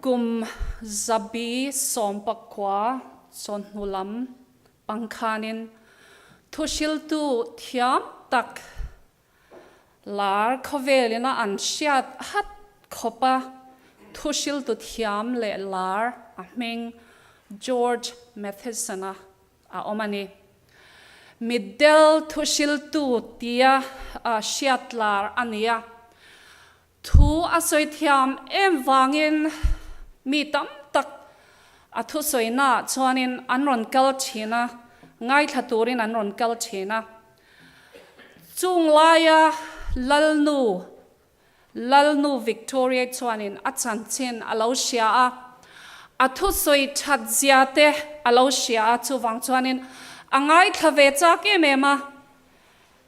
Kum 119 chawhnu lam pang khanin thuhriltu thiam tak lar khawvelin a an hriat hat khawpa thuhriltu thiam leh lar a hming George Matheson-a a awm a ni. Mitdel thuhriltu tia hriat lar a ni a. Thu a sawi thiam em vangin mi tam tak a thusawinaah chuanin an rawn kal thin a, ngaithla turin an rawn kal thin a. Chung laia Lalnu, Lalnu Victoria chuanin a chanchin a lo hria a, a thusawi that zia te a lo hria a, chuvang chuanin a ngaithla ve chak em em a.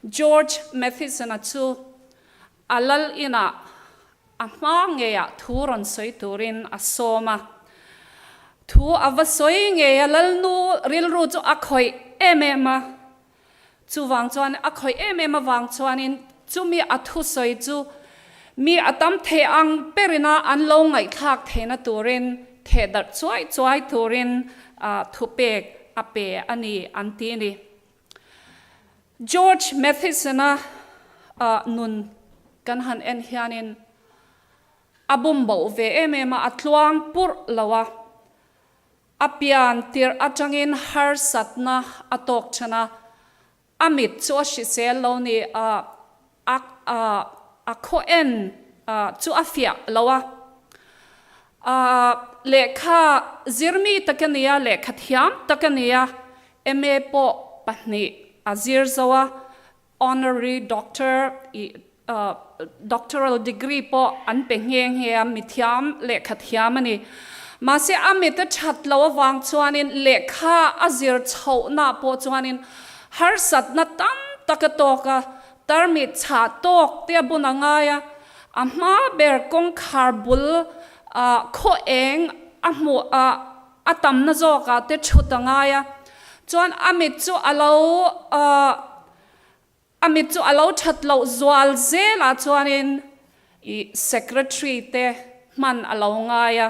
George Matheson-a chu A lal inah a hma ngeiah thu rawn sawi turin a sawm a. Thu a va sawi ngei a, lalnu rilru chu a khawih em em a. Chuvang chuan a khawih em em avang chuanin chumi a thusawi chu mi a tam thei ang berina an lo ngaihthlak theihna turin thehdarh chuai chuai turin thupek a pe a ni an ti a ni. George Matheson-a nun kan han en hianin a bum boh ve em em a, a tluang purh lo a, a pian tirh atangin harsatna a tawk than a, a mit chu a hrisel lo ni a, a khaw en chu a fiah lo a, lehkha zirmi tak a ni a, lehkha thiam tak a ni a, MA pawh pahnih a zir zo a, Honorary Doctor i Doctoral degree pawh an pe nghe nghe a, mithiam lehkha thiam a ni. Mahse a mit a that lo avang chuanin lehkha a zir chhohna pawh chuanin harsatna tam tak a tawk a, tarmit chhah tawk te a bun a ngai a, a hma ber kawngkhar bul khaw eng a hmuh a, A tamna zawkah te thut a ngai a, chuan a mit chu a lo a mit chu a lo that loh zual zelah chuanin i secretary te hman a lo ngai a,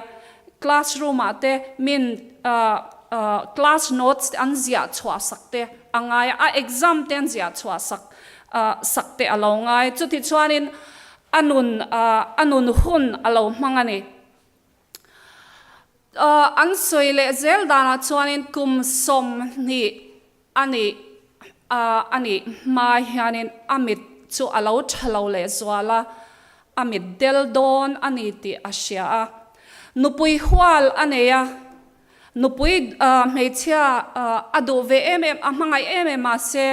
classroom ah te min class notes te an ziah chhuah sak te a ngai a, a exam te an ziah chhuah sak sak te a lo ngai, chuti chuanin a nun a nun hun a lo hmang a ni. An sawi leh zel danah chuanin kum 20 a nih a nih hma hianin a mit chu a lo tha lo leh zual a, a mit del dawn a ni tih a hria a. Nupui hual a nei a, nupui hmeichhia a duh ve em em, a hmangaih em em mahse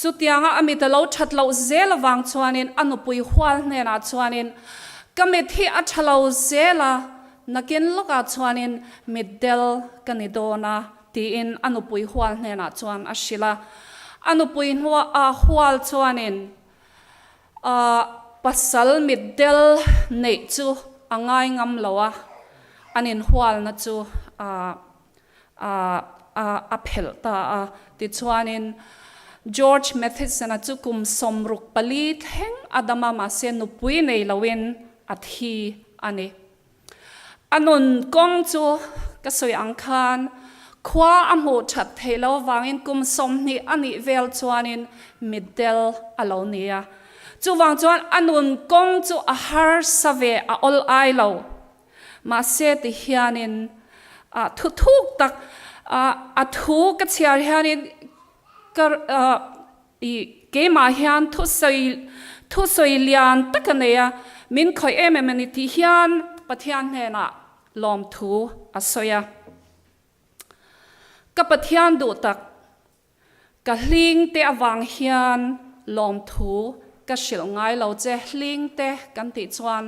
Chutianga a mit a lo that loh zel avang chuanin a nupui hual hnenah chuanin, Ka mit hi a tha lo zel a, nakin lawkah chuanin mit del ka ni dawn a, tiin a nupui hual hnenah chuan a hrilh a. A nupui hual chuanin pasal mit del neih chu a ngai ngam lo a, an inhualna chu a a phelh ta a. Tichuanin, George Matheson-a chu kum 64 thleng a dam a, mahse nupui nei loin a thi a ni. A nun kawng chu ka sawi ang khan khua a hmuh that theih lo avangin kum 20 a nih vel chuanin mitdel a lo ni a. Chuvang chuan a nun kawng chu a harsa ve a awl ai lo. Mahse ti hianin thu thuk tak a thu ka chhiar hianin ka i keimah hian thusawi thusawi lian tak a nei a, min khawih em em a ni tih hian Pathian hnenah lawmthu a sawi a. Ka Pathian duh tak Ka hling te avang hian lawmthu ka hrilh ngai lo che, hling te kan tih chuan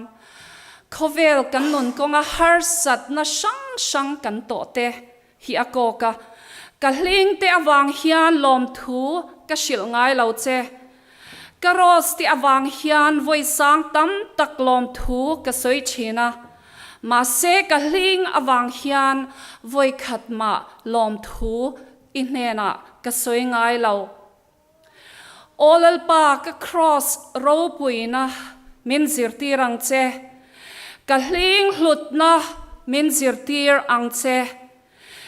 khawvel kan nun kawnga harsatna hrang hrang kan tawh te hi a kawk a, ka hling te avang hian lawmthu ka hrilh ngai lo che, ka rose te avang hian vawi sang tam tak lawmthu ka sawi thin a, mahse ka hling avang hian vawi khat mah lawmthu I hnenah ka sawi ngai lo. Aw Lalpa, ka Kraws ropuina min zirtir ang che. Ka hling hlutna min zirtir ang che.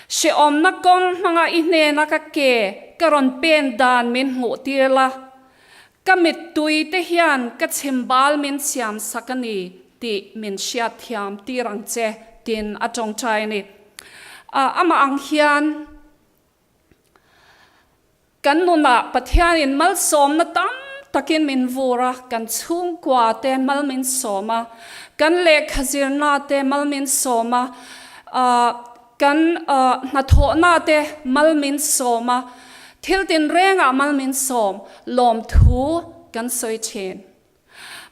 Hrehawmna kawng hmanga i hnena ka ke ka rawn pen dan min hmuhtir la. Ka mittui te hian ka chhimbal min siam sak a ni tih min hriatthiam tir ang che, tiin a tawngtai a ni. Amah ang hian Kan nunah Pathianin malsawmna tam takin min vur a, kan chhungkua te mal min sawm a, kan lehkha zirna te mal min sawm a, kan hnathawhna te mal min sawm a, thil tinrengah mal min sawm lawmthu kan sawi thin.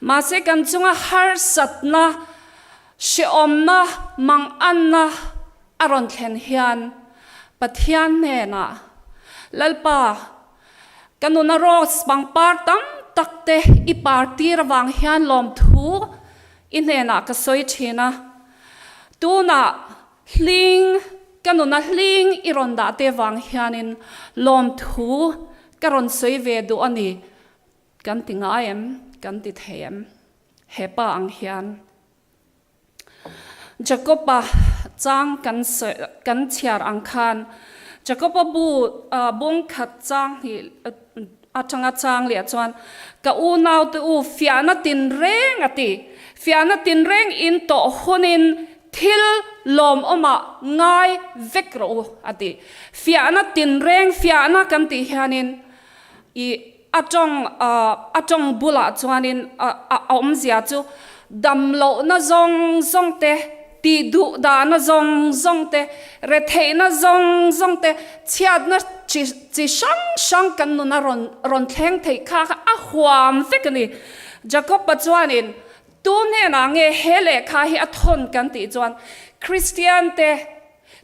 Mahse kan chunga harsatna, hrehawmna, manganna a rawn thlen hian Pathian hnenah, Lalpa, ka nuna rose pangpar tam tak te i par tir avang hian lawmthu i hnenah ka sawi thin a. Tunah hling, ka nuna hling i rawn dah te vang hianin lawmthu ka rawn sawi ve duh a ni. Kan ti ngai em? Kan ti thei em? He pa ang hian Jakob-a chang kan sawi kan chhiar ang khan Jakob-a bu bung khat chang hnih atanga chang leh chuan ka unaute u fiahna tinreng a ti. Fiahna tinreng in tawh hunin thil lawmawmah ngai vek rawh u a ti. Fiahna tinreng fiahna kan tih hianin I a tawng a tawng bulah chuanin a awmzia chu damlohna zawng zawng te, tih duh dahna zawng zawng te, retheihna zawng zawng te, chhiatna chi chi hrang hrang kan nuna rawn rawn thleng theih kha kha a huam vek a ni. Jakob-a chuanin tu hnenah nge he lehkha hi a thawn kan tih chuan Kristian te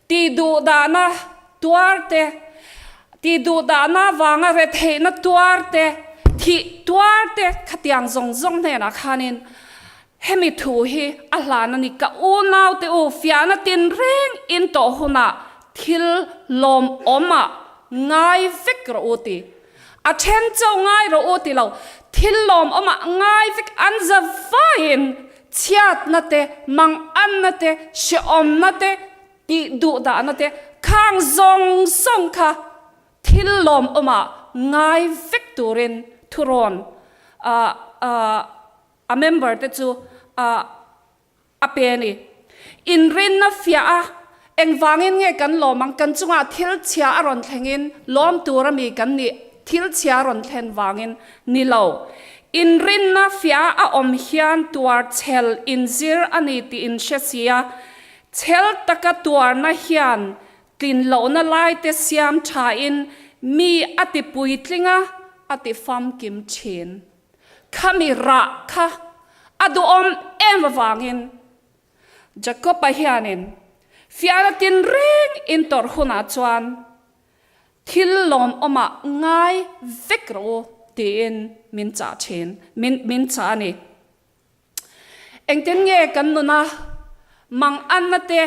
Tih duh dahna tuar te, tih duh dahna vanga retheihna tuar te, thih tuar te khatiang zawng zawng hnenah khanin hemi thu hi a hlan a ni. Ka unaute u, fiahna tinreng in tawh hunah thil lawmawmah ngai vek rawh u ti. A then chauh ngai rawh u ti lo, thil lawmawmah ngai vek an za vaiin Chhiatna te, manganna te, hrehawmna te, tih duhdahna te, khang zawng zawng kha thil lawmawmah ngai vek turin thurawn a member te chu a pe a ni. Inrinna fiah a, engvangin nge kan lawm ang, kan chungah thil chhia a rawn thlengin lawm tur a mi kan nih, thil chhia a rawn thlen vangin ni lo. Inrinna fiah a awm hian tuar chhel inzir a ni tih in hre si a, chhel taka tuarna hian tlin lohna laite siam thain mi a ti puitling a, a ti famkim thin. Khami rah kha a duhawm em avangin Jakob-a hianin fiahna tinreng intawrh hunah chuan thil lawmawmah ngai vek rawh u tiin min chah thin, min min chah a ni. Engtin nge kan nuna manganna te,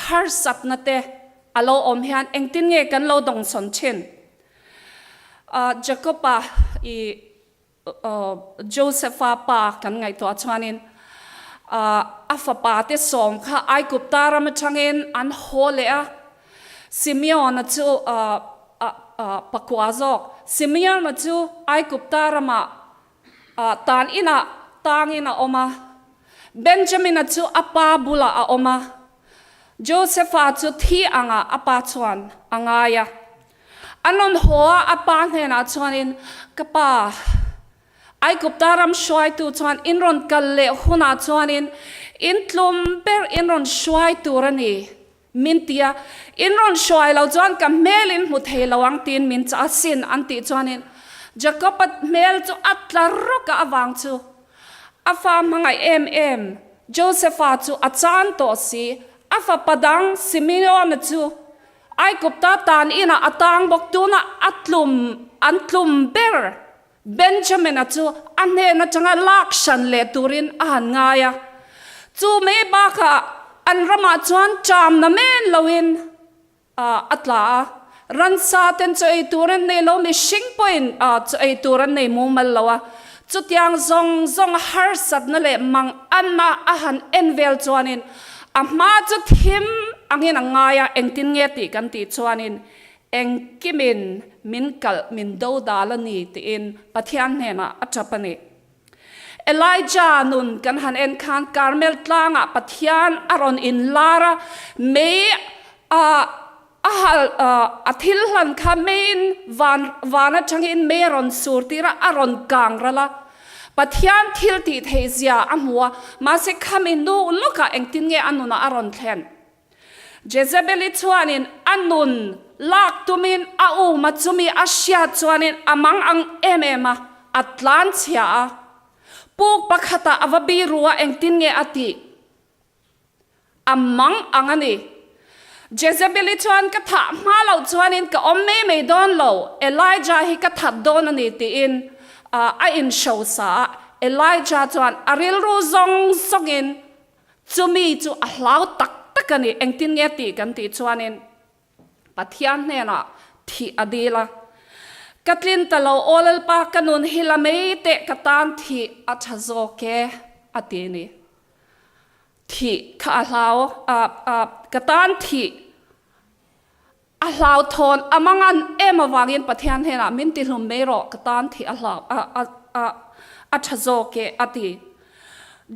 harsatna te a lo awm hian engtin nge kan lo dawngsawn thin? Jakob-a i Joseph-a pa kan ngaihtuah chuanin a fapa te sawm kha Aigupta ram atangin an haw leh a, Simeon-a chu pakua zawk, Simeon-a chu Aigupta ramah tan inah tangin a awm a, Benjamin-a chu a pa bulah a awm a, Joseph-a chu thi angah a pa chuan a ngai a. An rawn haw a, a pa hnenah chuanin, Ka pa, Aigupta ram hruaitu chuan in rawn kal leh hunah chuanin in tlum ber in rawn hruai tur a ni, min ti a. In rawn hruai lo chuan ka hmel in hmu thei lo ang tiin min chah a sin, an tih chuanin Jakob-a hmel chu a tla rawk a avang chu a fa hmangaih em em Joseph-a chu a chan tawh si, a fapa dang Simeon-a chu Aigupta tan inah a tang bawk tuna a tlum an tlum ber Benjamin-a chu a hnen atanga lak hran leh turin a han ngai a. Chu mai bakah an ramah chuan ṭam na men loin a tla a, ransa ten chaw ei tur an nei lo, mihring pawhin chaw ei tur an nei mumal lo a. Chutiang zawng zawng harsatna leh mang anna a han en vel chuanin a hma chu thim angin a ngai a, engtin nge tih kan tih chuanin engkimin min kalh min do dal a ni tiin Pathian hnenah a tap a ni. Elijah nun kan han en khan Karmel tlangah Pathian a rawn inlar a, mei a A hal a thil hlan kha meiin van van atangin mei a rawn sur tir a, a rawn kang ral a. Pathian thil tih theih zia a hmu a, mahse khami nu lawkah engtin nge a nunah a rawn thlen? Jezebeli chuanin a nun lak tumin a um a, chumi a hriat chuanin a mang ang em em a, a tlan chhia a. Puk pakhatah a va biru a, engtin nge a tih? A mang ang a ni. Jezebeli chuan ka thah hma loh chuanin ka awm mai mai dawn lo, Elijah hi ka that dawn a ni tiin a inhrosa a. Elijah chuan a rilru zawng zawngin chumi chu a hlau tak tak a ni. Engtin nge tih kan tih chuanin Pathian hnenah thih a dil a. Ka tlin ta lo, Aw Lalpa, ka nun hi la mai teh, ka tan thih a tha zawk e, a ti a ni. Thih kha a hlau a, a, ka tan thih a hlauthawn a mangan em avangin Pathian hnenah min tihlum mai rawh, ka tan thih a hlau, a, a, a, a tha zawk e, a ti.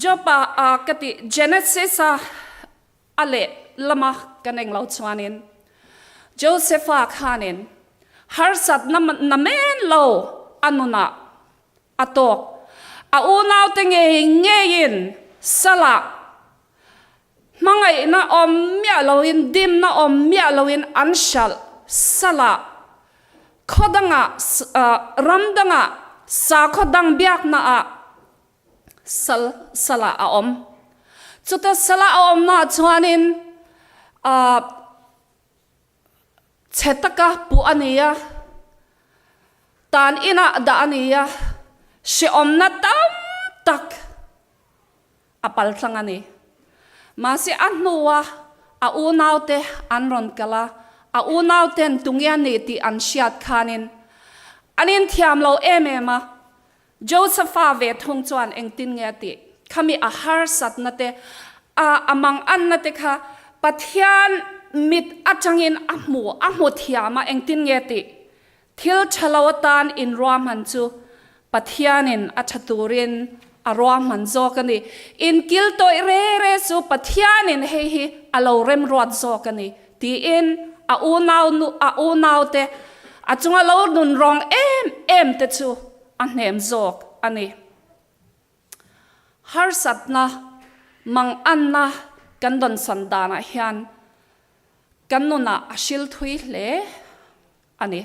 Job-a, a, ka ti, Genesis-a a leh lama kan eng lo chuanin Joseph-a khanin harsatna namen lo a nunah A tawk. A unaute ngei ngeiin salah hmangaihna awm miah loin, dimna awm miah loin an hralh. Salah khaw dangah, ram dangah, sakhaw dang biaknaah sal salah a awm. Chuta salah a awmnaah chuanin Chhe taka puh a ni a, tan inah dah a ni a, hrehawmna tam tak a paltlang a ni. Mahse a hnua a unaute an rawn kal a, a unauten tunge a ni tih an hriat khanin an inthiam lo em em a, Josepha ve thung chuan engtin nge a tih? Khami a harsatna te, a a manganna te kha Pathian mit atangin a hmu, a hmu thiam a, engtin nge tih? Thil tha lo atan inruahman chu Pathianin a tha turin a ruahman zawk a ni. Inkil tawih re re chu Pathianin hei hi a lo remruat zawk a ni tiin a unau nu, a unaute a chunga lo nunrawng em em te chu a hnem zawk a ni. Harsatna, manganna kan dawnsan danah hian kan nunah a hril thui hle a ni.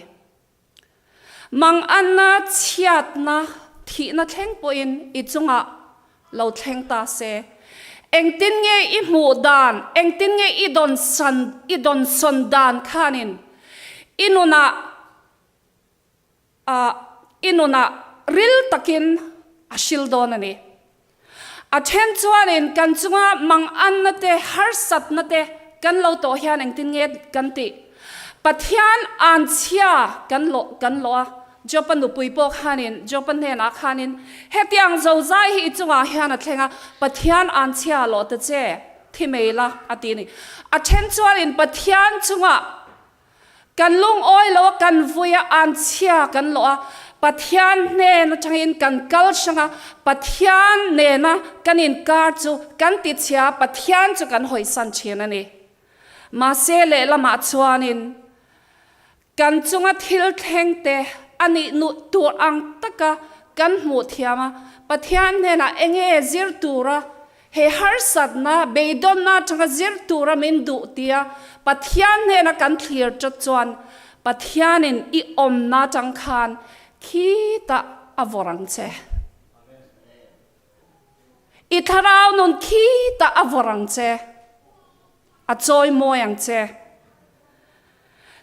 Manganna, chhiatna, thihna thleng pawhin i chungah lo thleng ta se. Engtin nge i hmuh dan, engtin nge i dawnsan, i dawnsawn dan khanin i nunah A i nunah ril takin a hril dawn a ni. A then chuanin kan chunga manganna te, harsatna te kan lo tawh hian engtin nge kan tih? Pathian anchhia kan lawh kan lawh a, Job-a nupui pawh khanin Job-a hnenah khanin hetiang zozai hi i chungah hian a thleng a, Pathian anchhia lawh ta che, thi mai la a ti a ni. A then chuanin Pathian chungah Kan lungawi lo a, kan vui a, an chhia kan lawh a, Pathian hnen atangin kan kal hrang a, Pathian nena kan inkar chu kan tichhia a, Pathian chu kan hawisan thin a ni. Mahse lehlamah chuanin kan chunga thil thleng te a nih nuh tur ang taka kan hmuh thiam a, Pathian hnenah enge zir tura He harsatna, beidawnna atanga zir tura min duh tia Pathian hnena kan thlir chat chuan Pathianin i awmna atang khan khitah a vawrh ang che. I thlarau nun khitah a vawrh ang che. A chawimawi ang che.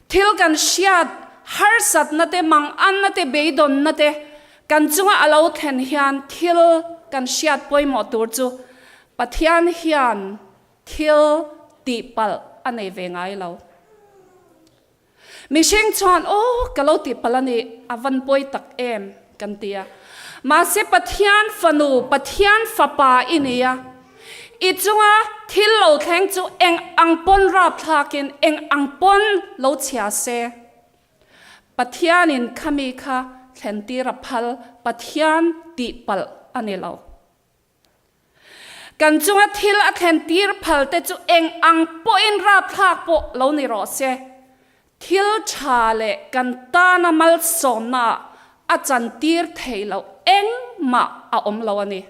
Thil kan hriat harsatna te, manganna te, beidawnna te kan chunga a lo thlen hian thil kan hriat pawimawh tur chu Pathian hian thil tihpalh a nei ve ngai lo. Mihring chuan, Aw, ka lo tihpalh a ni, a van pawi tak em, kan ti a. Mahse Pathian fanu, Pathian fapa i ni a. I chunga thil lo thleng chu eng ang pawn rapthlakin eng ang pawn lo chhia se. Pathianin khami kha thlentir a phal, Pathian tihpalh a ni lo. Kan chunga thil a thlentir phal te chu eng ang pawhin rapthlak pawh lo ni rawh se. Thil tha leh kan tana malsawmnaah a chantir theih loh engmah a awm lo a ni.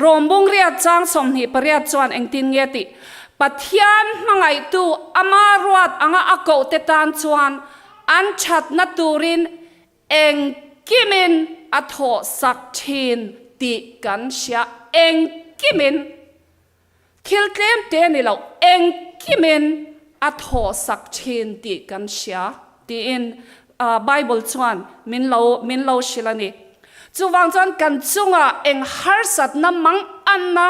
Rom bungriat chang 28 chuan engtin nge tih? Pathian hmangaihtu ama ruat anga a kohte tan chuan an thatna turin Engkimin a thawhsak thin tih kan hria. Engkimin, thil tlem te ni lo, engkimin a thawhsak thin tih kan hria tiin Bible chuan min lo min lo hrilh a ni. Chuvang chuan kan chungah eng harsatna manganna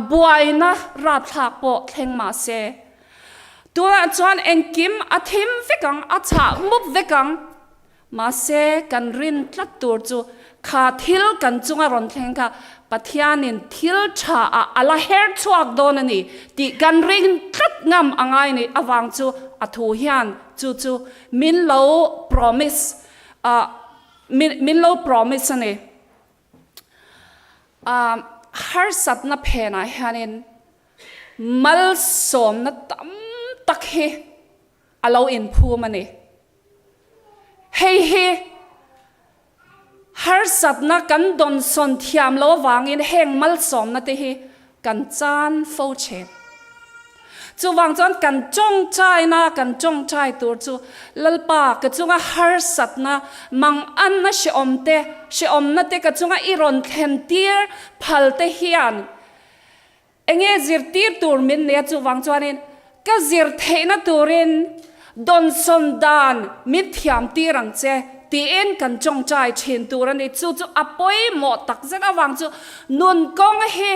buaina rapthlak pawh thleng mah se, Tunah chuan engkim a thim vek ang, a chhah mup vek ang. Mahse, kan rin tlat tur chu kha thil kan chunga rawn thleng kha Pathianin thil tha ah a la her chhuak dawn a ni tih kan rin tlat ngam a ngai ni avang chu a thu hian chu chu min lo promise ah min lo promise a ni. Harsatna phenah hianin Malsawmna tam tak hi a lo inphum a ni. Hei hi harsatna kan dawnsawn thiam lo avangin heng malsawmna te hi kan chan fo thin. Chuvang chuan kan tawngtaina kan tawngtai tur chu Lalpa ka chunga harsatna manganna hrehawm te, hrehawmna te ka chunga i rawn thlen tir phal te hian Enge zirtir tur min nei a chuvang chuanin ka zir theihna turin dawnsawn dan min thiam tir ang che tiin kan tawngtai thin tur a ni. Chu chu a pawimawh takzet avang chu nun kawng hi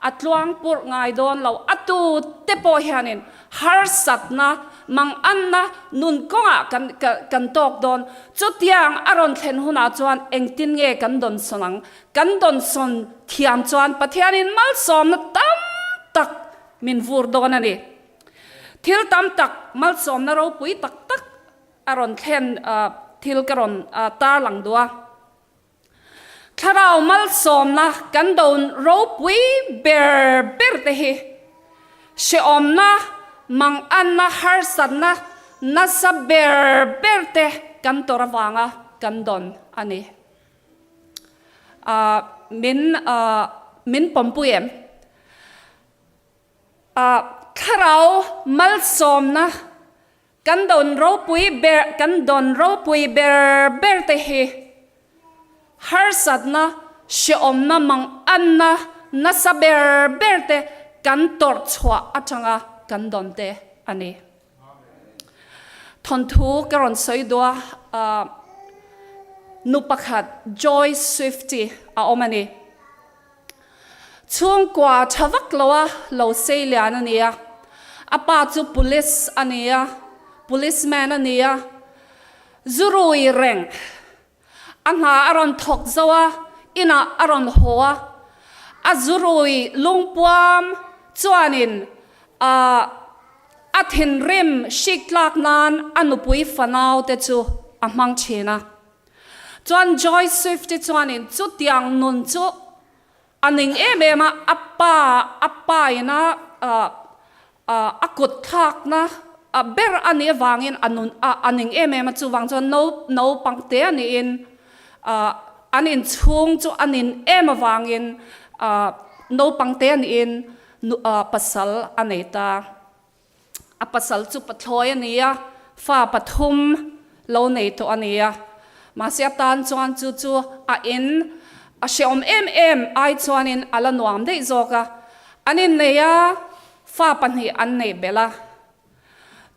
a tluang purh ngai dawn lo. A tu te pawh hianin harsatna manganna nun kawngah kan kan tawk dawn. Chutiang a rawn thlen hunah chuan engtin nge kan dawnsawn ang? Kan dawnsawn thiam chuan Pathianin malsawmna tam tak min vur dawn a ni. Thil tam tak malsawmna ropui tak tak a rawn thlen thil ka rawn tarlang duh a. Thlarau malsawmna kan dawn ropui ber ber te hi hrehawmna, manganna, harsatna nasa ber ber te kan tawrh avanga kan dawn a ni. Min min pawmpui em? Thlarau malsawmna kan dawn ropui ber kan dawn ropui ber ber te hi harsatna, hrehawmna, manganna nasa ber ber te kan tawrh chhuah atanga kan dawn te a ni. Thawnthu ka rawn sawi duh a, nu pakhat Joy Swifty a awm a ni. Chhungkua tha vak lo a lo sei lian a ni a, a pa chu police a ni a, policeman a ni a, zu rui reng A hna a rawn thawk zo a, inah a rawn haw a, a zurui lungpuam chuanin a a thinrim hrik tlak nan a nupui fanau te chu a hmang thin a. Chuan Joy Swift-i chuanin chutiang nun chu A ning em em a, a pa a pa ina a kut thlakna ber a nih avangin a nun a ning em em a, chuvang chuan no naupang te a niin an inchhung chu a nin em avangin naupang te a niin pasal a nei ta. A pasal chu pathlawi a ni a, fa pathum lo nei tawh a ni a. Mahse a tan chuan chu chu a in a hrehawm em em ai chuanin a la nuam daih zawk a. An innei a, fa pahnih an nei belh a.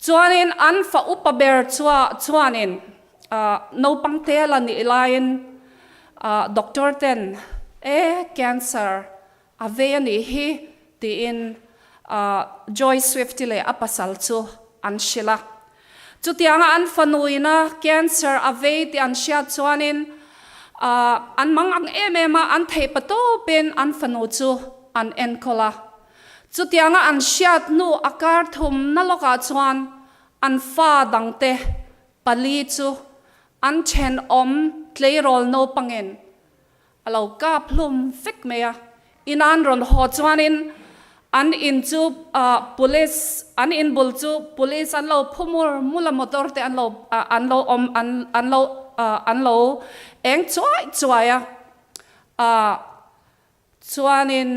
Chuanin an fa upa ber chua chuanin naupang te la nih laiin doctor ten e cancer A vei a nih hi, tiin Joy Swift-i leh a pasal chu an hrilh a. Chutianga an fanuina cancer a vei tih an hriat chuanin An mang ang em em a, an theih patawpin an fanu chu an enkawl a. Chutianga an hriat hnu a kar thumna lawkah chuan an fa dangte pali chu an thenawm tleirawl naupangin a lo kap hlum vek mai a. In an rawn haw chuanin an in chu police an in bul chu police an lo phu mur mul a motor te an lo an lo awm an an lo an lo eng chuai chuai a chuanin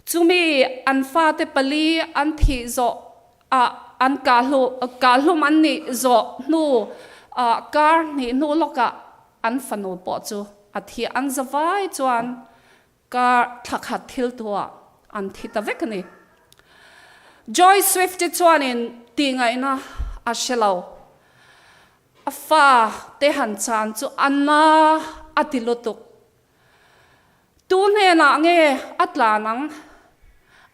Chumi an fate pali an thih zawh ah an kahhlum an nih zawh hnu ah kar hnih hnu lawkah an fanu pawh chu a thi an za vai chuan kar thla khat thil tuah an thi ta vek a ni. Joy Swift-i chuanin tihngaihna a hre lo. A fa te han chan chu a na a ti lutuk. Tu hnenah nge a tlan ang?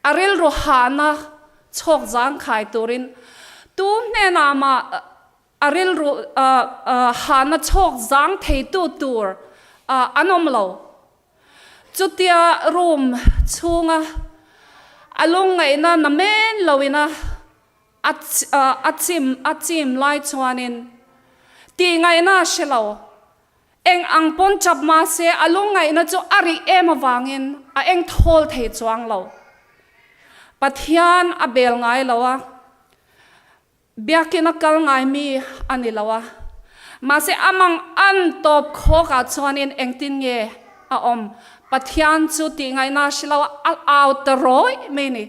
A rilru hahna chhawk zangkhai turin tu hnenah mah a rilru hahna chhawk zang theitu tur an awm lo. Chutia room chhunga a lungngaihna namen loin a a chim a chim lai chuanin tihngaihna a hre lo. Eng ang pawn chap mahse a lungngaihna chu a rih em avangin a eng thawl thei chuang lo. Pathian a bel ngai lo a, biakin a kal ngai mi a ni lo a. Mahse a mang an tawp khawk ah chuanin engtin nge a awm? Pathian chu tihngaihna a hre lo a, a au ta rawih mai ni.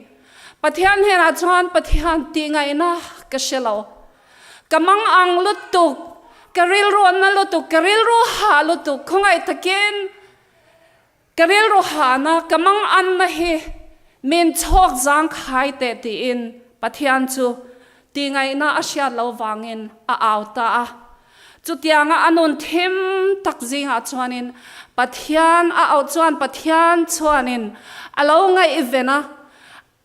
Pathian hnenah chuan Pathian tihngaihna ka hre lo. Ka mang ang lutuk, ka rilru a na lutuk, ka rilru hah lutuk, khawngaih takin ka rilru hahna, ka mang anna hi min chhawk zang khai teh tiin Pathian chu tihngaihna a hriat lo vangin a au ta a. Chutianga a nun thim tak zingah chuanin Pathian a auh chuan Pathian chuanin a lo ngaihven a,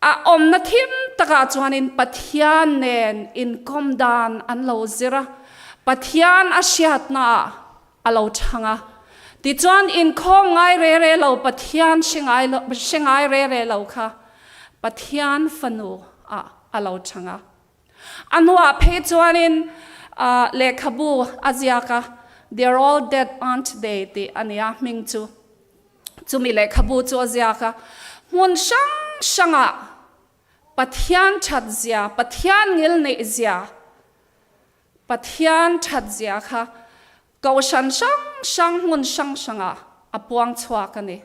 A awmna thim takah chuanin Pathian nen inkawm dan an lo zir a, Pathian a hriatnaah a lo chhang a. Tichuan inkhawm ngai re re lo Pathian hre ngai lo hre ngai re re lo kha Pathian fanu ah a lo chhang a. A hnuah phei chuanin lehkhabu a ziak a, They're All Dead Aren't They tih a nia hming chu. Chumi lehkhabu chu a ziak a, hmun hrang hrangah Pathian that zia, Pathian ngil neih zia, Pathian that zia kha kohhran hrang hrang hmun hrang hrangah a puang chhuak a ni.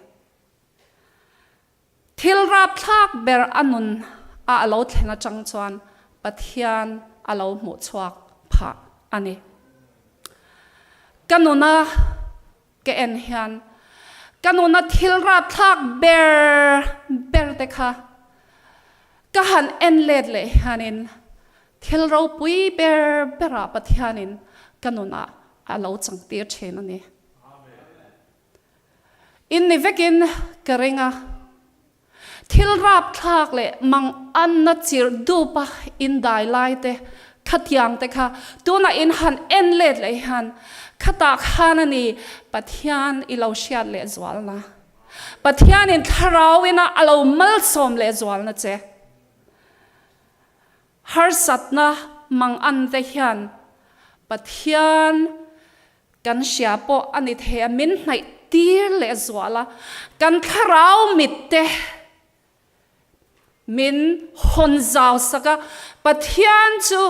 Thil rapthlak ber a nun a a lo thlen atang chuan Pathian a lo hmuh chhuak phah a ni. Ka nuna ka en hian ka nuna thil rapthlak ber ber te kha ka han en let leh hianin thil ropui ber berah Pathianin ka nunah a lo changtir thin a ni. In ni vekin ka ring a, thil rapthlak leh mang anna chirh dupa in dai lai te, khatiang te kha tunah in han en let leh hian khatah khan a ni Pathian i lo hriat leh zualna, Pathianin thlarauin a a lo malsawm leh zualna che. Harsatna mang an te hian Pathian Kan hria pawh a ni thei a, min hnaih tir leh zual a, kan thlarau mit te min hawn zau sak a, Pathian chu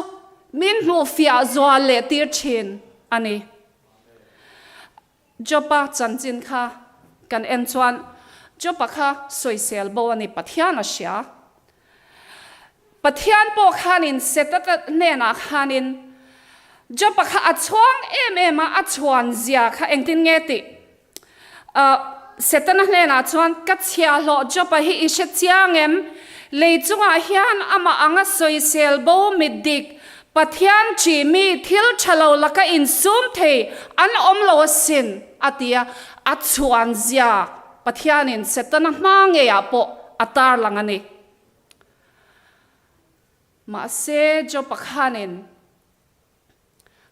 min hmuh fiah zual leh tir thin a ni. Job-a chanchin kha kan en chuan Job-a kha sawisel bo a ni, Pathian a hria. Pathian pawh khanin Setata hnenah khanin Job-a kha a chhuang em em a, a chhuan zia kha engtin nge tih? Setana hnenah chuan, Ka chhiahhlawh Job-a hi i hre chiang em? Lei chungah hian amah anga sawisel bo mit dik, Pathian ṭih mi thil ṭha lo laka insum thei an awm lo asin, a ti a, a chhuan zia Pathianin Setana hma ngeiah pawh a tarlang a ni. Mahse, Job-a khanin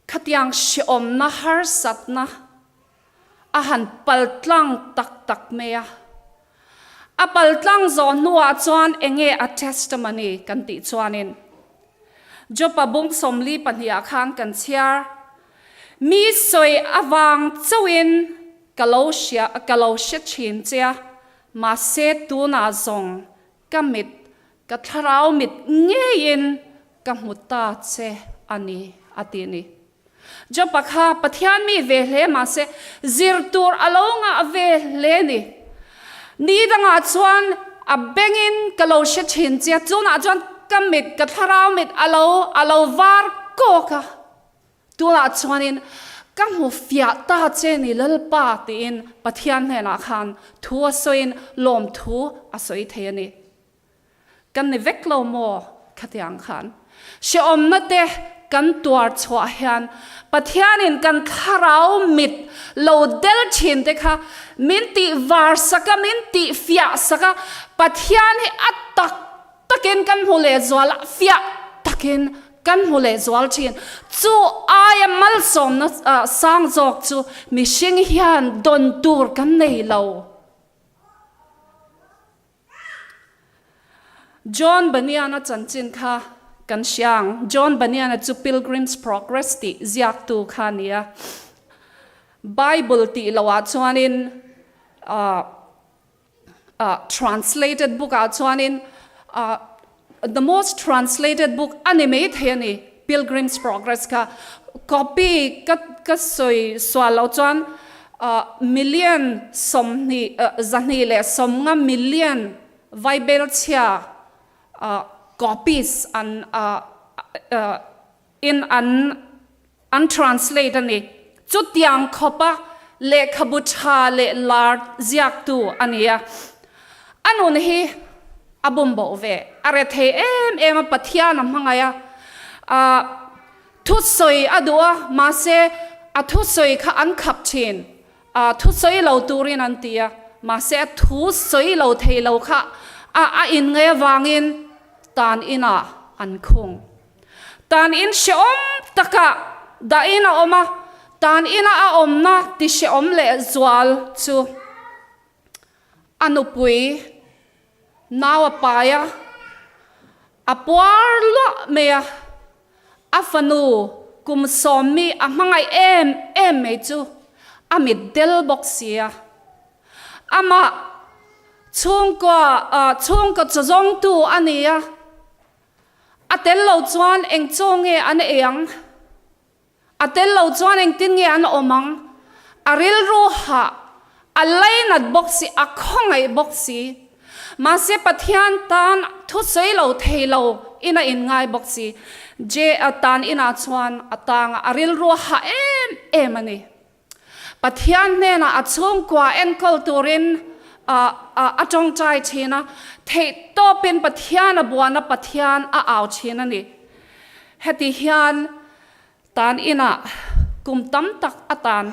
khatiang hrehawmna harsatna. a han paltlang tak tak mai a. A paltlang zawh hnuah chuan enge a testimony kan tih chuanin Jopa bung 42 ah khan kan chhiar, Mi sawi avang chauhin ka lo hria ka lo hre thin che a, mahse tunah zawng ka mit ka thlarau mit ngeiin ka hmu ta che a ni a ti ni. Jopa kha Pathian mi ve hle mahse zir tur a lo ngah ve hle ni. Ni dangah chuan a bengin ka lo hre thin che a, tunah chuan ka mit, ka thlarau mit a lo a lo var kawk a, tunah chuanin ka hmu fiah ta che ni Lalpa tiin Pathian hnenah khan thu a sawiin lawmthu a sawi thei a ni. Kan ni vek lo maw? Khatiang khan hrehawmna te kan tuar chhuah hian Pathianin kan thlarau mit lo del thin te kha min tih var sak a, min tih fiah sak a, Pathian hi a tak takin kan hmu lehzual a, fiah takin kan hmu lehzual thin. Chu aia malsawmna sang zawk chu mihring hian dawn tur kan nei lo. John Bunyan-a chanchin kha kan hria ang. John Bunyan-a chu Pilgrim's Progress tih ziaktu kha a ni a. Bible tih loah chuanin translated book-ah chuanin the most translated book a ni mai thei a ni, Pilgrim's Progress kha. Copy ka ka sawi sual loh chuan million 20 150 million vaibel chhia copies an in an an translate a ni. Chutiang khawpa lehkhabu tha leh lar ziaktu a ni a. A nun hi a bum boh ve. A re thei em em a, Pathian a hmangaih a. Ahh thusawi a duh a, mahse a thusawi kha an khap thin. Ahh thusawi lo turin an ti a, mahse a thusawi lo thei lo kha a a inngaih avangin tan inah an khung. Tan in hrehawm takah dahin a awm a, tan ina a awmna ti hrehawm leh zual chu a nupui nau a pai a, a puar luah mai a, a fanu kum sawmmi a hmangaih em em mai chu a mit del bawk si a. Amah chhungkua chhungkaw chawzawngtu a ni a. A tel lo chuan eng chaw nge an ei ang? A tel lo chuan engtin nge an awm ang? A rilru hah, a lainat bawk si, a khawngaih bawk si. Mahse Pathian tan thusawi lo thei lo in a inngai bawk si. J-a tan inah chuan a tang a, a rilru a hah em em a ni. Pathian hnenah a chhungkua enkawl turin a tawngtai thin a, theihtawpin Pathian a buan a, Pathian a au thin a ni. Heti hian tan inah kum tam tak a tan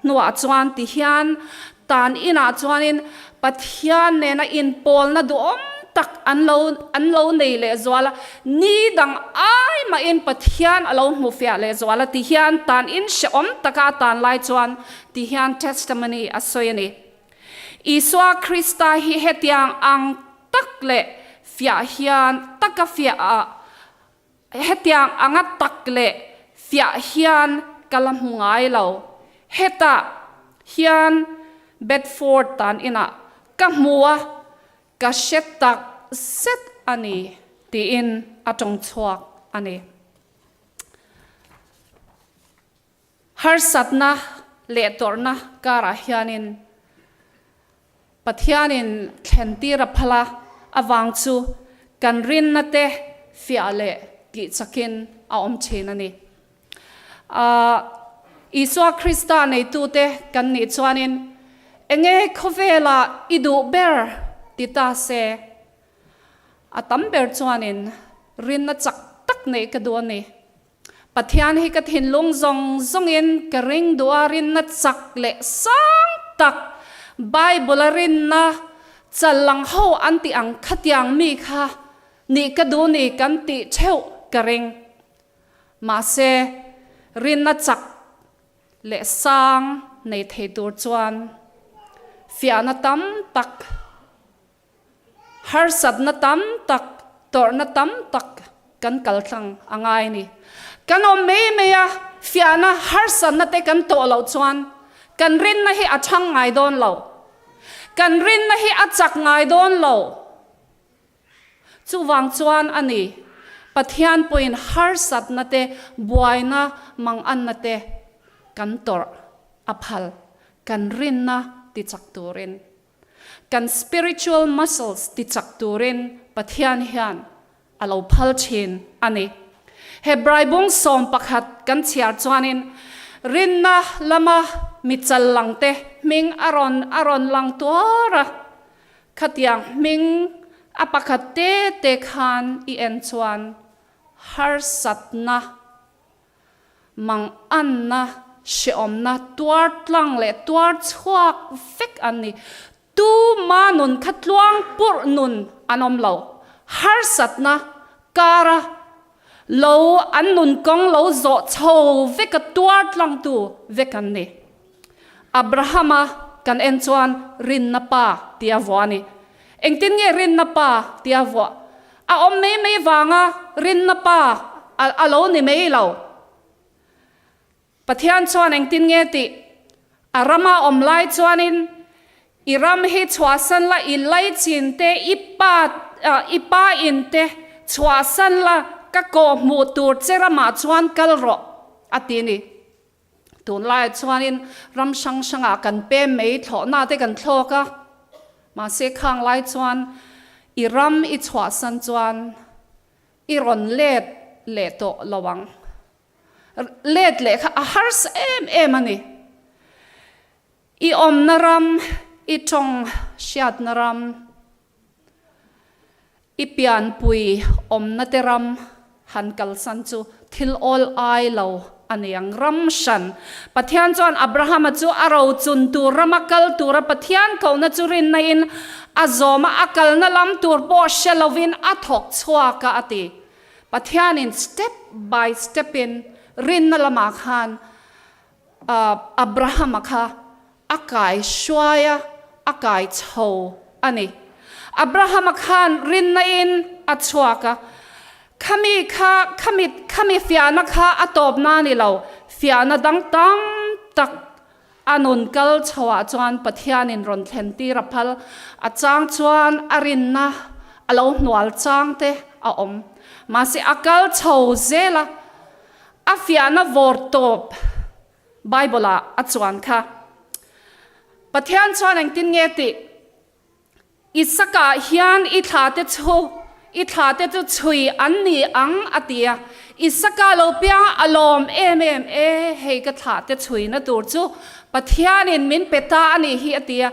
hnuah chuan ti hian tan inah chuanin Pathian nena inpawlna duhawm tak an lo an lo nei lehzual a, ni dang ai mahin Pathian a lo hmu fiah lehzual a ti hian tan in hrehawm taka a tan lai chuan ti hian testimony a sawi a ni. Isua Krista hi hetiang ang tak leh fiah hian taka fiah a Hetiang anga tak leh fiah hian ka la hmu ngai lo. Hetah hian Bedford tan inah ka hmu a, ka hre tak zet a ni, tiin a tawng chhuak a ni. Harsatna leh tawrhna karah hianin Pathianin thlentir a phal a, avang chu kan rinna te fiah leh tih chakin a awm thin a ni. Isua Krista neitute kan nih chuanin enge khawvelah i duh ber ti ta se, a tam ber chuanin rinna chak tak neih ka duh a ni. Pathian hi ka thinlung zawng zawngin ka ring duh a, rinna chak leh sang tak, Bible a rinna chal lang ho an tih ang khatiang mi kha nih ka duh ni kan tih theuh ka ring. Mahse, rinna chak leh sang. nei thei tur chuan fiahna tam tak, harsatna tam tak, tawrhna tam tak kan kaltlang a ngai a ni. Kan awm mai mai a, fiahna, harsatna te kan tawh loh chuan kan rinna hi a chhang ngai dawn lo. Kan rinna hi a chak ngai dawn lo. Chuvang chuan a ni, Pathian pawhin harsatna te, buaina, manganna te kan tawrh a phal, kan rinna tichak turin, kan spiritual muscles tichak turin Pathian hian a lo phal thin a ni. Hebrai bung 11 kan chhiar chuanin rinna lama mi chal langte hming a rawn a rawn lang tuar a. Khatiang hming a pakhat te te khan i en chuan harsatna, manganna, hreawmna tuar tlang leh tuar chhuak vek an ni. Tuma nun kha tluang purh nun an awm lo. Harsatna kara lo an nun kawng lo zawh chho veka tuar tlangtu vek an ni. Abrahama kan en chuan rinna pa tia vuah a ni. Engtin nge rinna pa tia vuah? A awm mai mai vanga rinna pa a lo ni mai lo. Pathian chuan engtin nge tih? A rama awm lai chuanin i ram hi chhuahsan la, i laichin te, i pa i pa in te chhuahsan la, ka kawhhmuh tur che ramah chuan kal rawh a ti a ni. Tunlaiah chuanin ram hrang hrangah kan pem mai thlawhna te kan thlawk a, mahse khang lai chuan i ram i chhuahsan chuan i rawn let leh tawh lo ang. Let leh kha a harsa em em a ni. I awmna ram, i tawng hriatna ram, I pianpui awmna te ram han kalsan chu thil awl ai lo a ni ang. Ram hran. Pathian chuan Abrahama chu a rochun tur rama kal tura Pathian kohna chu rinna-in a zawm a, a kalna lam tur pawh hre lovin a thawk chhuak a, a ti. Pathianin step by step-in rinna lamah khan Abrahama kha a kai hruai a, a kai chho a ni. Abrahama khan rinna-in a chhuak a, khami kha, khami, khami fiahna kha a tawpna a ni lo, fiahna dang tam tak a nun kal chhoah chuan Pathianin rawn thlen tir a phal. A chang chuan a rinna a lo hnual chang te a awm. Mahse a kal chho zel a, A fiahna vawr tawp Bible ah a chuan kha. Pathian chuan engtin nge tih? Isaka ah hian i thla te chu i thla te chu chhui an ni ang a ti a. Isaka lo piang a lawm em em e, hei ka thla te chhuina tur chu Pathianin min pe ta a nih hi a ti a.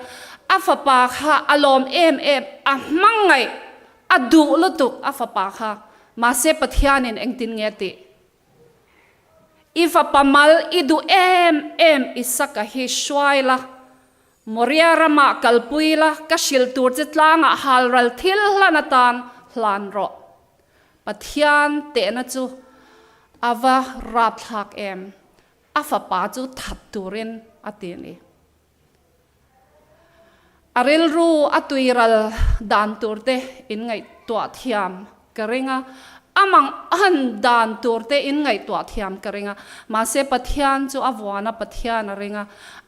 A fapa kha a lawm em em, a hmangaih A duh lutuk a fapa kha, mahse Pathianin engtin nge tih? I fapa mal i duh em em Isaka hi hruai la, Moria ramah kalpui la, ka hrilh tur che tlangah halral thil hlan atan hlan rawh. Pathian tehna chu a va rapthlak em, a fapa chu that turin a ti a ni. A rilru a tuiral dan tur te in ngaihtuah thiam ka ring a, a mangan dan tur te in ngaihtuah thiam ka ring a, mahse Pathian chu a vuan a, Pathian a ring a,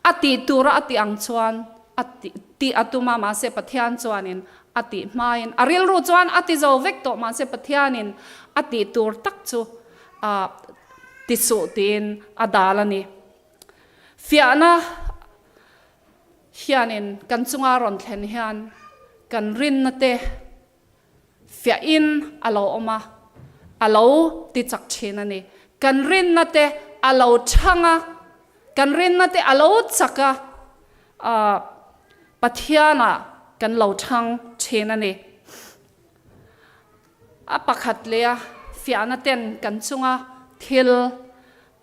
a tih tura a tih ang chuan a tih a tum a, mahse Pathian chuanin a tih hmain a rilru chuan a ti zo vek tawh, mahse Pathianin a tih tur tak chu a ti suh tiin a dal a ni. Fiahna hianin kan chunga rawn thlen hian kan rinna te fiahin a lo awm a, a lo ti chak thin a ni. Kan rinna te a lo chhang a, kan rinna te a lo chak a, Pathianah kan lo chhang thin a ni. A pakhat leh a fiahna ten kan chunga thil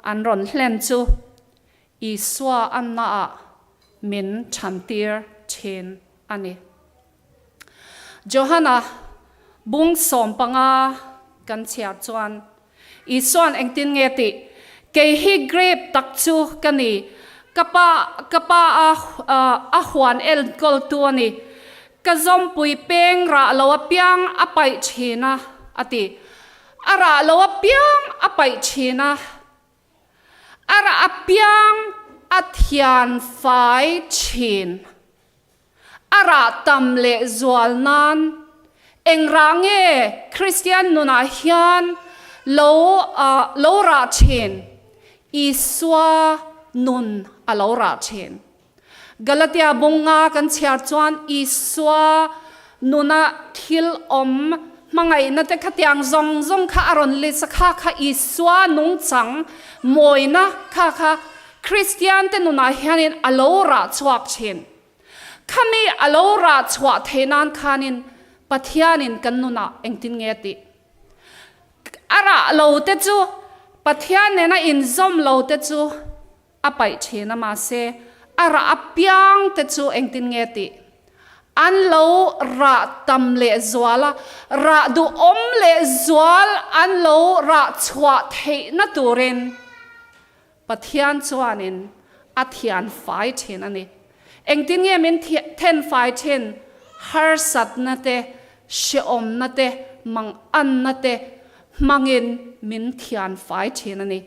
an rawn hlen chu Isua annaah min chhantir thin a ni. Johana bung 15 kan chhiar chuan Isua'n engtin nge tih? Kei hi grape tak chu ka ni. Ka pa, ka pa a, a huan enkawltu a ni. Ka zawmpui peng rah lo apiang a paih thin a, a ti. A rah lo apiang a paih thin a. A rah apiang a thian fai thin. A rah tam leh zual nan eng rah nge Kristian nunah hian lo lo rah thin? Isua nun a lo rah thin. Galatia bunga kan chhiar chuan Isua nuna thil awm hmangaihna te khatiang zawng zawng kha a rawn list a, kha kha Isua nungchang mawina kha kha Kristian te nunah hianin a lo rah chhuak thin. Khami a lo rah chhuah theih nan khanin Pathianin kan nunah engtin nge a tih? A rah lo te chu Pathian nena inzawm lo te chu a paih thin a, mahse a rah apiang te chu engtin nge tih? An lo rah tam leh zual a, rah duhawm leh zual an lo rah chhuah theihna turin Pathian chuanin a thian fai thin a ni. Engtin nge min then fai thin? Harsatna te, hrehawmna te, manganna te hmangin min thian fai thin a ni.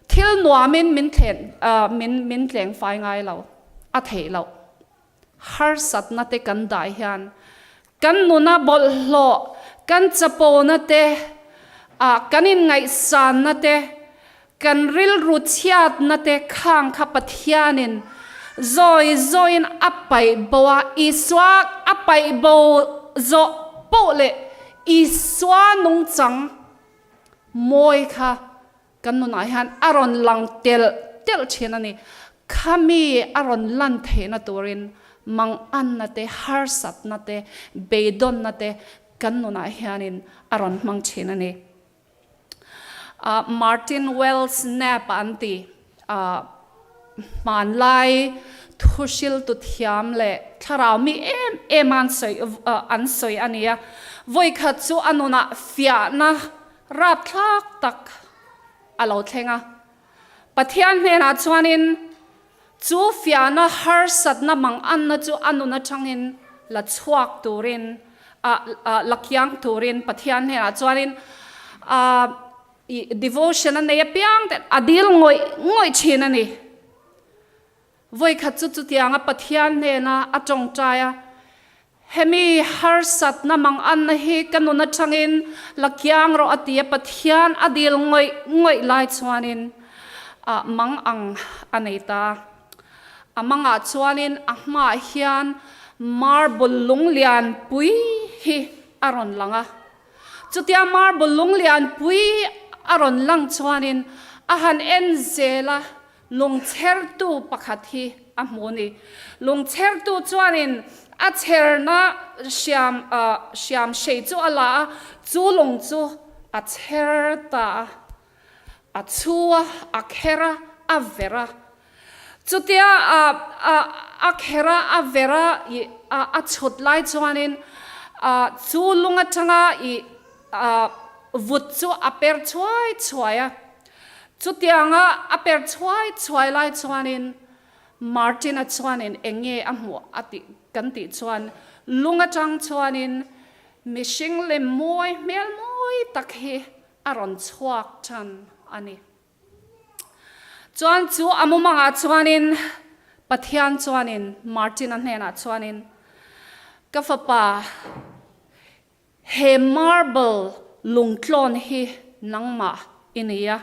Thil nuamin min thlen min min tleng fai ngai lo, a theih loh. Harsatna te kan dah hian kan nuna bawlhhlawh, kan chapona te, ah kan inngaihsanna te, kan rilru chhiatna te khang kha Pathianin zawi zawiin a paih bo a, Isua a paih bo zawh poh leh Isua nungchang mawi kha Kan nunah hian a rawn lang telh telh thin a ni. Khami a rawn lan theihna turin manganna te, harsatna te, beidawnna te kan nunah hianin a rawn hmang thin a ni. Martin Wells Knapp an ti. Hmanlai thuhriltu thiam leh thlarau mi em em an sawi an sawi a ni a. Vawikhat chu a nunah fiahna Rapthlak tak a lo thleng a. Pathian hnenah chuanin chu fiahna harsatna manganna chu a nun atangin la chhuak turin, la kiang turin Pathian hnenah chuanin devotion a nei apiang te a dil ngawih ngawih thin a ni. Vawikhat chu chutianga Pathian hnena a tawngtai a, Hemi harsatna manganna hi ka nun atangin la kiang rawh a ti a, Pathian a dil ngawih ngawih lai chuanin ah mang ang a nei ta. A mangah chuanin a hmaah hian marble lung lian pui hi a rawn lang a. Chutia marble lung lian pui a rawn lang chuanin a han en zel a, Lungchhertu pakhat hi a hmu ni. Lungchhertu chuanin a chherna hriam hriam hrei chu a la a, chu lung chu a chher ta a, a chhu a, a kher a, a ver a. Chutia a a kher a, a ver a, ih a chhut lai chuanin chu lung atanga ih vut chu a per chhuai chhuai a. Chutianga a per chhuai chhuai lai chuanin Martin-a chuanin eng nge a hmuh a tih kan tih chuan lung atang chuanin mihring lem mawi hmel mawi tak hi a rawn chhuak tan a ni. Chuan chu a mumangah chuanin Pathian chuanin Martin-a hnenah chuanin ka fapa He marble lungtlawn hi nangmah i ni a.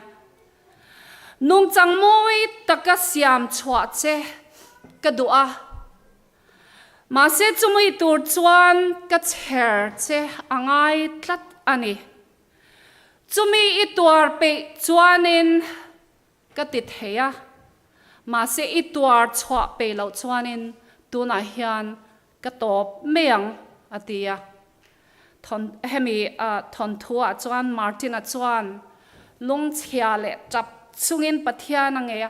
Nungchang mawi taka siam chhuah che ka duh a. Mahse chumi tur chuan ka chher che a ngai tlat a ni. Chumi i tuar peih chuanin Ka ti thei a, mahse i tuar chhuah peih loh chuanin tunah hian ka tawp mai ang, a ti a. Thawn hemi thawnthuah chuan Martin-a chuan lungchhia leh tap chungin Pathian a ngei a,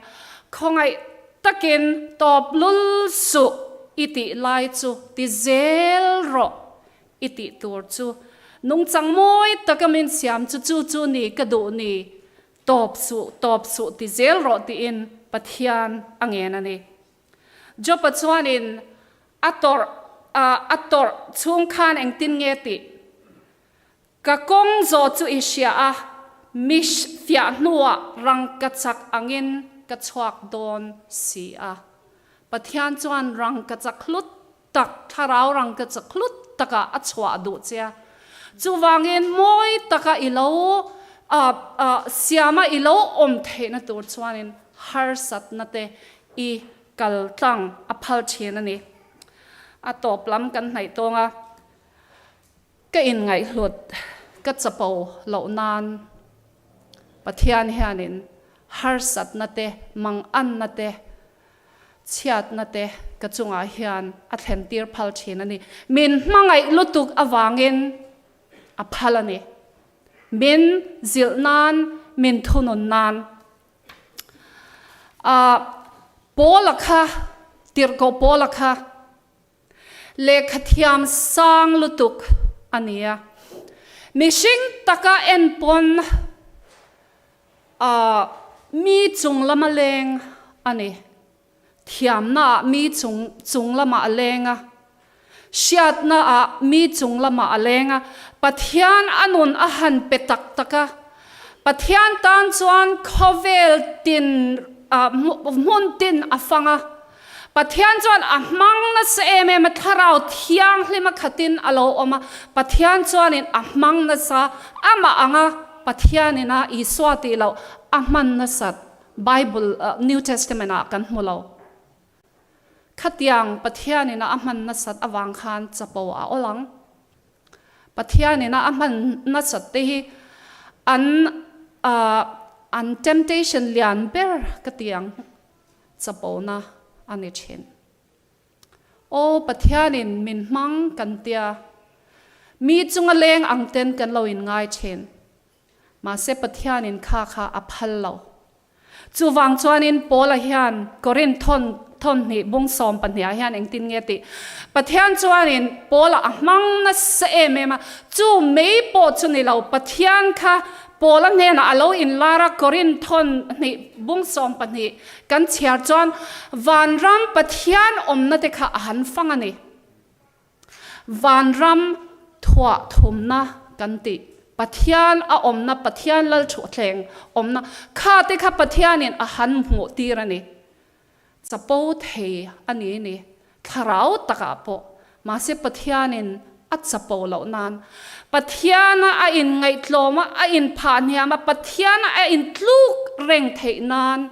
khawngaih takin tawp lul suh i tih lai chu ti zel rawh i tih tur chu nungchang mawi taka min siam chu chu chu ni ka duh ni Tawp suh, tawp suh ti zel rawh tiin Pathian a ngen a ni. Job-a chuanin a tawrh a tawrh chhung khan engtin nge tih? Ka kawng zawh chu i hria a, mish fiah hnuah rangkachak angin ka chhuak dawn si a. Pathian chuan rangkachak hlut tak, thlarau rangkachak hlut takah a chhuah duh che a. Chuvangin mawi taka i lo siama i lo awm theihna tur chuanin harsatna te i kal tlang a phal thin a ni. A tawp lam kan hnaih tawng a. Ka inngaihhlut ka chapo loh nan Pathian hianin harsatna te, manganna te, chhiatna te ka chungah hian a thlentir phal thin a ni. Min hmangaih lutuk avangin a phal a ni. Min zilh nan, min thunun nan. Paula kha, tirhkoh Paula kha Lehkhathiam sang lutuk a ni a. Mihring taka en pawn mi chung lama leng a ni. Thiamnaah mi chung chung lamah a leng a, hriatnaah mi chung lamah a leng a. Pathian a nun a han pe tak tak a. Pathian tan chuan khawvel tin hmun tin a fang a. Pathian chuan a hmang nasa em em a, Thlarau Thianghlima khatin a lo awm a, Pathian chuanin a hmang nasa, amah anga Pathianin a Isua tih loh a hman nasat Bible New Testament ah kan hmu lo. Khatiang Pathianin a a hman nasat avang khan chapo a awl ang. Pathianin a a hman nasat te hi an an temptation lian ber ka ti ang. Chapona a ni thin. Aw Pathianin min hmang kan tia, mi chunga leng ang ten kan lo in ngai thin. Mahse Pathianin kha kha a phal lo. Chuvang chuanin Paula hian Korinth thawn thawnhnih bung 12 ah hian engtin nge tih? Pathian chuanin Paula a hmang nasa em em a, chu mei pawh chu ni lo, Pathian kha Paula hnenah a lo inlar a, Korinth thawn hnih bung 12 kan chhiar chuan vanram Pathian awmna te kha a han fang a ni. Vanram thuah thumna kan tih, Pathian a awmna, Pathian lalthuhthleng awmna kha te kha Pathianin a han hmuh tir a ni. Chapo thei a ni ni, thlarau takah pawh. Mahse Pathianin a chapo loh nan, Pathiana a inngaihtlawm a, a inphah hniam a, Pathiana a intluk reng theih nan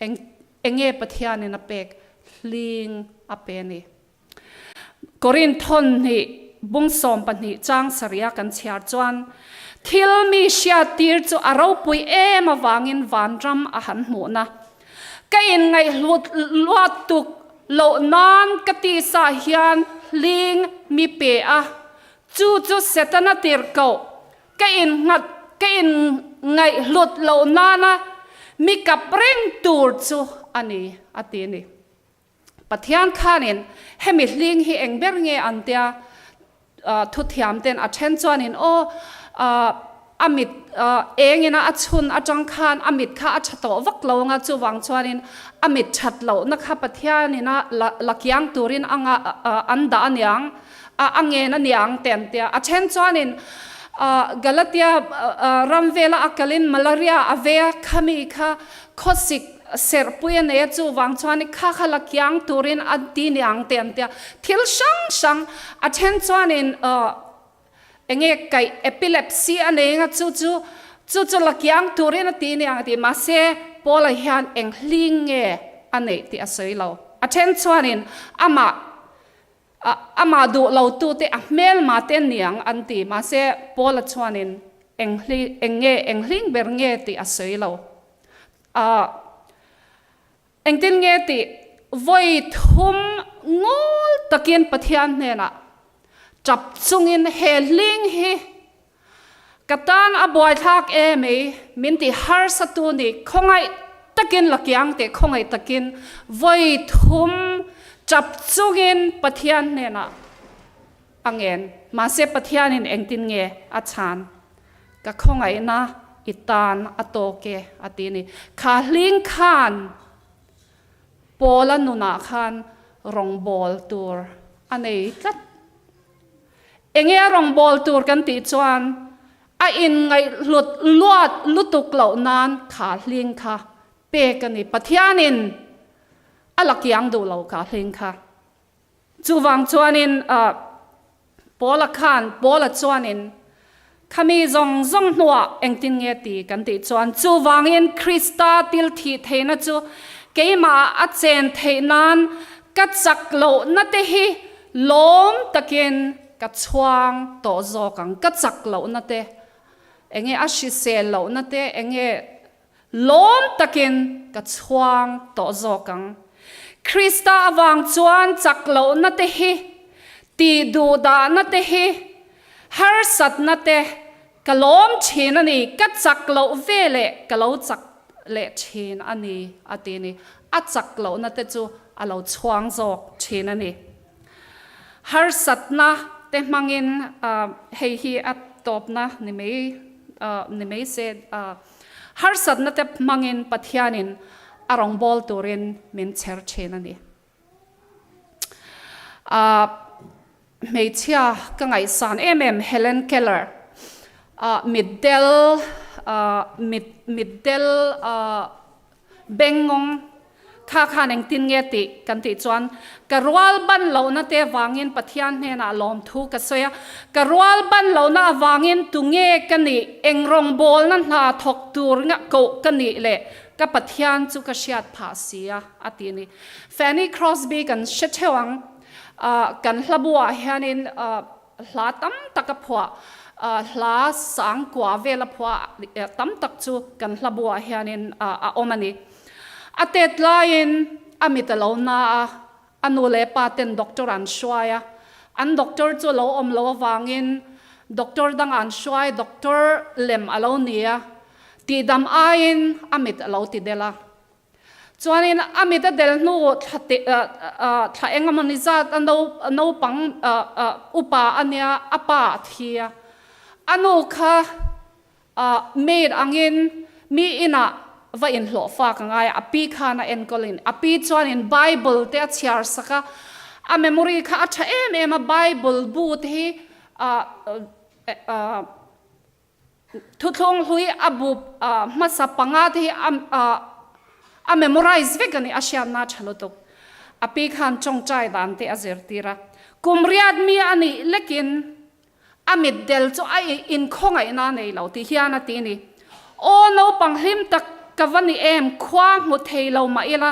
eng enge Pathianin a pek hling a pe a ni. Korinth thawn hnih bung 12 chang sarih a kan chhiar chuan, Thil mi hriattir chu a ropui em avangin vanram a han hmuhna. Ka inngaihhlut luat tuk loh nan ka tisa hian hling mi pe a, chu chu Setana tirhkoh ka innghat ka inngaihhlut loh nana mi kap reng tur chu a ni, a ti a ni. Pathian khanin hemi hling hi eng ber nge an tia thuthiam ten a then chuanin aw a mit engin a chhun atang khan a mit kha a tha tawh vak lo anga chuvang chuanin a mit that lohna kha Pathianin a la kiang turin anga an dah aniang a ngen aniang te an tia a then chuanin Galatia ram vela a kalin malaria a ve a khami kha khawsik Serhpui a nei a, chuvang chuan i kha kha la kiang turin a ti ni ang te an tia. Thil hrang hrang a then chuanin eng nge kaih epilepsy a nei anga chu chu chu chu la kiang turin a ti ni ang a ti. Mahse Paula hian eng hling nge a neih tih a sawi lo. A then chuanin amah amah duh lo tute a hmelma te niang an ti. Mahse Paula chuanin eng hli eng nge eng hling ber nge tih a sawi lo. A Engtin nge tih vawi thum ngawl takin Pathian hnenah tap chungin he hling hi ka tan a buaithlak e mai min ti harsa tu ni khawngaih takin la kiang teh khawngaih takin vawi thum tap chungin Pathian hnenah a ngen. Mahse Pathianin engtin nge a chhan? Ka khawngaihna i tan a tawk e, a ti a ni. Kha hling khan. Paula nunah khan rawngbawl tur a nei tlat. Enge a rawngbawl tur kan tih chuan a inngaihhlut luat lutuk loh nan kha hling kha pek a ni. Pathianin a la kiang duh lo kha hling kha. Chuvang chuanin Paula khan, Paula chuanin, Khami zawng zawng hnuah engtin nge ti kan tih chuan, chuvangin Krista til thih theihna chu keimahah a chen theih nan ka chak lohna te hi lawm takin ka chhuang tawh zawk ang, ka chak lohna te, enge a hrisel lohna te, enge Lawm takin ka chhuang tawh zawk ang. Krista avang chuan chak lohna te hi, tih duh dahna te hi, harsatna te ka lawm thin a ni, ka chak loh ve leh ka lo chak leh thin a ni, a ti ni. A chak lohna te chu a lo chhuang zawk thin a ni. Harsatna te hmangin hei hi a tawpna ni mai ni mai se. Harsatna te hmangin Pathianin a rawngbâwl turin min chher ṭhin a ni. Ahh hmeichhia ka ngaihsan em em Helen Keller ahh mitdel ahh mit mitdel ahh Bengngawng kha khan engtin nge tih kan tih chuan ka rual ban lohna te avangin Pathian hnenah lawmthu ka sawi a, ka rual ban lohna avangin tunge ka nih, eng rawngbawlna hna thawk tur nga koh ka nih leh ka Pathian chu ka hriat phah si a, a ti a ni. Fanny Crosby kan hre theuh ang, kan hlabuah hianin Hla tam tak a phuah, hla sangkua vel a phuah tam tak chu kan hla buah hianin a awm a ni. A tet laiin a mit a lo na a, a nu leh pa ten doctor an hruai a, an doctor chu a lo awm lo avangin doctor dang an hruai, doctor lem a lo ni a, tihdam aiin a mit a lo ti del a. Chuanin a mit a del hnu thla te thla eng emaw ni zat a naupang upa a nia a pa a thi a, a nu kha maid angin mi inah va inhlawh fak a ngai a, a pi khan a enkawl in a pi chuanin bible te a chhiar sak a, a memory kha a tha em em a, bible bu te hi Thuthlung hlui a bu hmasa panga te hi a memorize vek a ni, a hriatna a tha lutuk. A pi khan tawngtai dan te a zirtir a. Kum riat mi a nih lekin a mitdel chu a inkhawngaihna a nei lo tih hian a ti a ni. Aw naupang hlim tak ka va ni em, khua hmu thei lo mah ila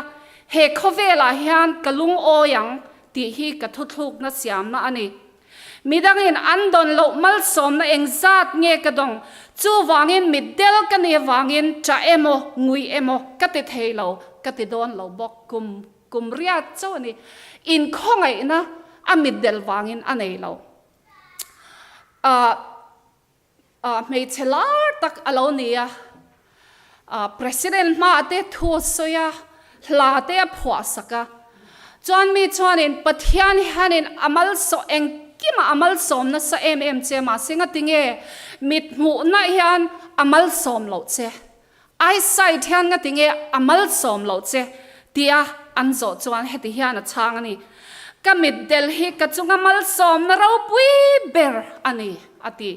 he khawvelah hian ka lungawi ang tih hi ka thuthlukna siamna a ni. Midangin an dawn loh malsawmna engzat nge ka dawng? Chuvangin mitdel ka nih avangin ṭah emaw, ngui emaw ka ti thei lo, ka ti dawn lo bawk. Kum kum riat chauh a ni. Inkhawngaihna a mitdel vangin a nei lo. Ahh. Hmeichhe lar tak a lo ni a, President hmaah te thu a sawi a, hla te a phuah sak a. Chuan mi chuanin Pathian hianin a malsawm engkimah a malsawm nasa em em che mahse ngatinge mithmuhna hian a malsawm loh che, eyesight hian ngatinge a malsawm loh che tia an zawh chuan heti hian a chhang a ni, Ka mitdel hi ka chunga malsawmna ropui ber a ni, a ti.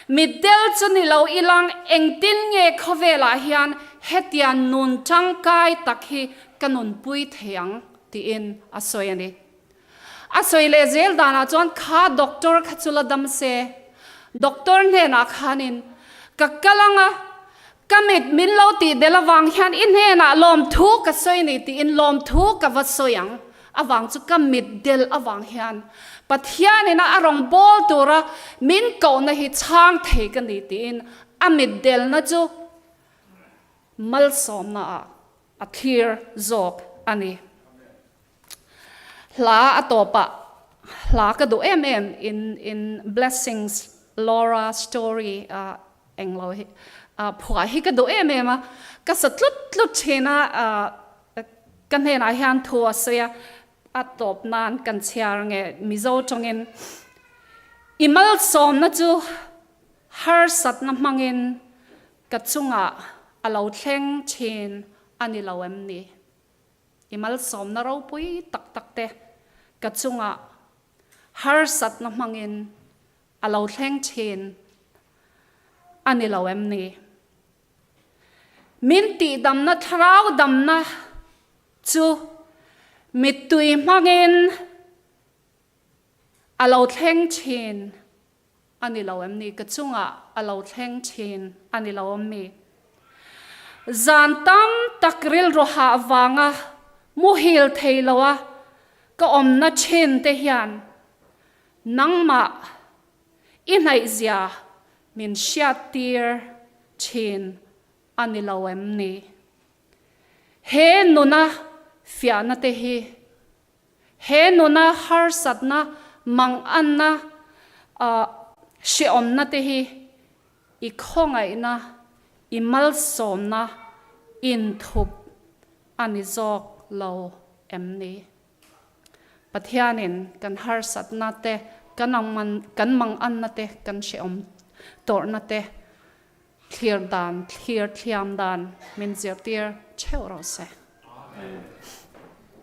Mitdel chu ni lo ilang engtin nge khawvelah hian hetiang nun tangkai tak hi ka nunpui thei ang tiin a sawi a ni. A sawi leh zel danah chuan kha doctor kha chu la dam se, doctor hnenah khanin ka kal ang a, ka mit min lo tih del avang hian i hnenah lawmthu ka sawi ni tiin lawmthu ka va sawi ang avang chu ka mit del avang hian Pathianin a rawn bawl tura min kohna hi chhang thei ka ni tiin a mit delna chu malsawmnaah a thlir zawk a ni. Hla a tawpah hla ka duh em em in in blessings Laura story a englo hi phuah hi ka duh em em a ka sa tlut tlut thin a ka hnenah hian thu a sawi a a tawp nan kan chhiar nge Mizo tawngin i malsawmna chu harsatna hmangin ka chungah a lo thleng thin a ni lo em ni? I malsawmna ropui tak tak te ka chungah harsatna hmangin a lo thleng thin a ni lo em ni? Min tihdamna thlarau damna chu mittui hmangin a lo thleng thin a ni lo em ni? Ka chungah a lo thleng thin a ni lo em mi? Zan tam tak rilru hah vanga muhil thei loa ka awmna thin te hian nangmah i hnaihzia min hriattir thin a ni lo em ni? He nuna fiahna te hi He nuna harsatna, manganna, hrehawmna te hi i khawngaihna, i malsawmna inthup a ni zawk lo em ni? Pathianin kan harsatna te, kan manganna te, kan hrehawm tawrhna te thlir dan, thlir thiam dan min zirtir theuh rawh se. Amen.